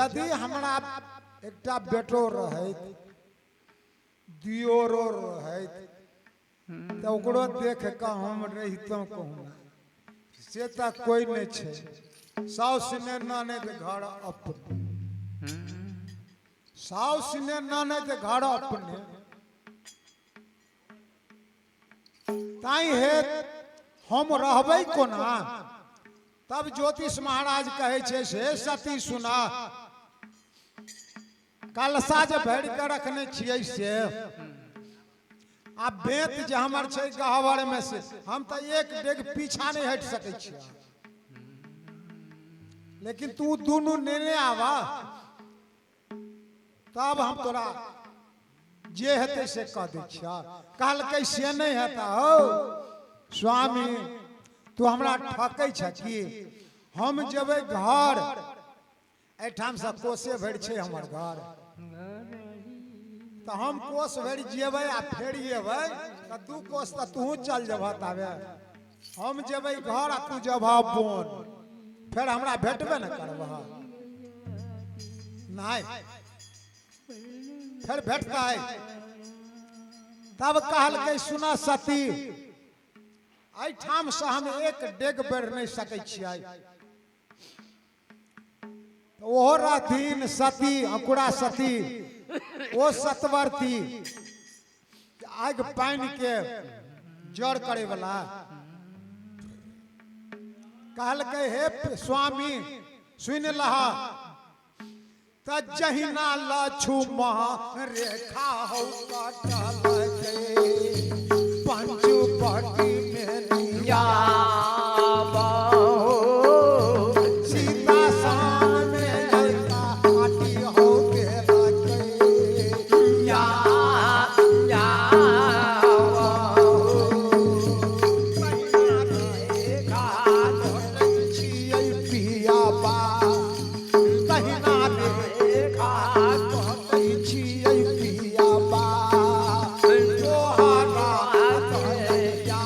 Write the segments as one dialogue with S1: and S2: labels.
S1: यदि हमरा एकटा बेटो रहैत दियोरो रहैत तऽ ओकरो देख कऽ हम रहितहुँ कहुना, से तऽ कोइ नहि छै। साउस ने ननैद घर अपने, साउस ने ननैद घर अपने, ताहि हे हम रहबै कोना। तब ज्योतिष महाराज कहै छै से सती सुना, कलशा जे भरि कऽ रखने छियै से आ बेंत जे हमर छै गहबर में से हम तऽ एक डेग पीछा नहि हटि सकै छियै, लेकिन तू दुनू नेने आबा तब हम तोरा जे हेतै से कह दै छियह। कहलकै से नहि हेता हौ स्वामी, तू हमरा ठकै छ की? हम जेबै घर, एहिठामसँ कोसे भरि छै हमर घर, तऽ हम कोस भरि जेबै आ फेर एबै तऽ 2 कोस तऽ तूहू चल जेबह, ताबे हम जेबै घर आ तू जेबह बोन, फेर हमरा भेटबे ने करबह, नहि फेर भेटतै। तब कहलकै सुना सती, एहिठामसँ हम एक डेग बढ़ि नहि सकै छियै। ओहो रहथिन सती, अंकुरा सती, ओ सतवर्ती, आगि पानि के जड़ करे वाला। कहलकै हे स्वामी सुनि लह, त जहिना लछुमन रेखा हौ कटल पंचवटी में निया सीता सान में काटी हौ पिया बा तहिना रेखा कटै छियै पिया बा तोहरा दया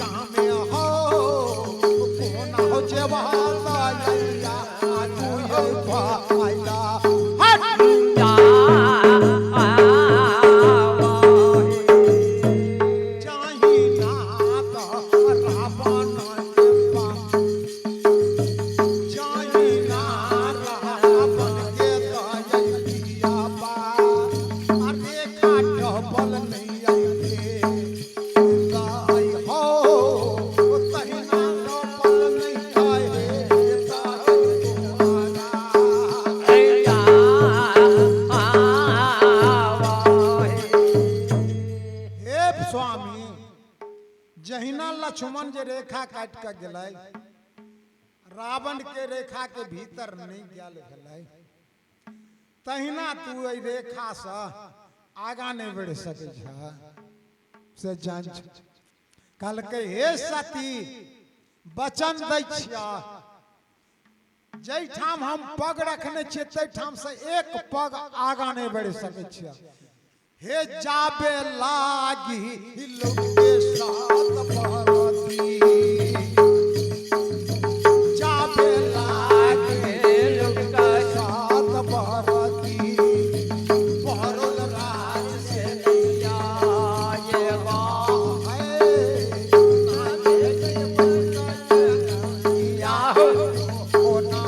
S1: गामे हो कोना हो जेबह दया तू भाइला हट। चाही ना रावण के पा, चाही ना रावण के दया बा, रेखा डबल नहीं आइले दाई हो तहिना डबल नहीं आए तोहरा। हे स्वामी, जहिना लक्ष्मण जे रेखा काटि कऽ गेलै, रावण के रेखा के भीतर नहि गेल भेलै, तहिना तू एहि रेखासँ आगाँ नहि बढ़ि सकै छह, से जान। कहलकै हे सती, वचन दै छियह, जाहिठाम हम पग रखने छियै ताहिठामसँ एक पग आगाँ नहि बढ़ि सकै छियै। हे जाबे लागी लोके साथ भरती, जाबे लागी लोके साथ भरती, पहरुल राज से नैया ये हो ना।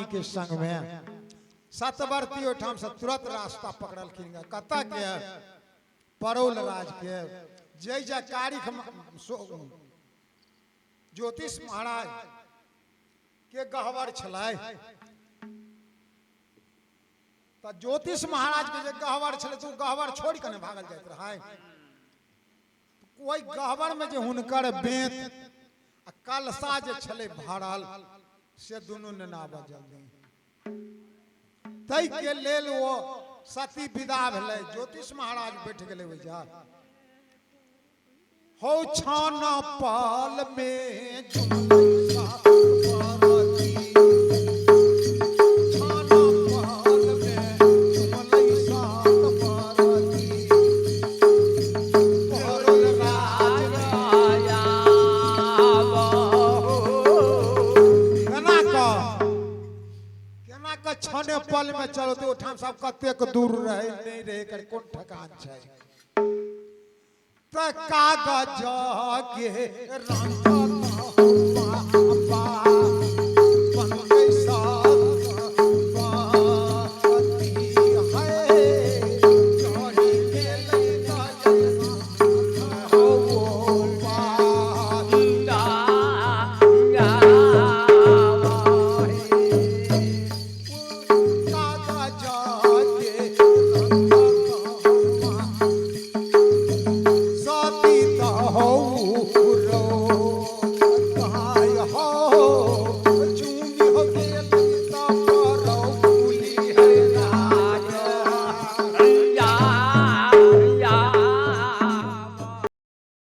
S1: के संग में सतवर्ती ओहिठाम से तुरंत रास्ता पकड़लखिन। कतऽ के? परौल राज के। जय जयकारी ज्योतिष महाराज के गहवर छलै। तऽ ज्योतिष महाराज के जे गहवर छलै, तऽ ओ गहवर छोड़ि कऽ नहि भागल जाइत रहै। ओहि गहवर में जे हुनकर बेंत आ कलशा जे छलै भरल, से दुनू नेना जल्दी। ताहि के लेल ओ सती विदा भेलै। ज्योतिष महाराज बैठ गेलै ओहिजा। हौ, छान पल में जुमलै सात बरती, छान पल में जुमलै सात बरती, पड़ल राज। केना कऽ, केना कऽ छने पल में चलो? तऽ ओठाम सब कतेक दूर रहे, नहि रहे, एकर कोन ठकान छै? तऽ कागज के रंग बाबा।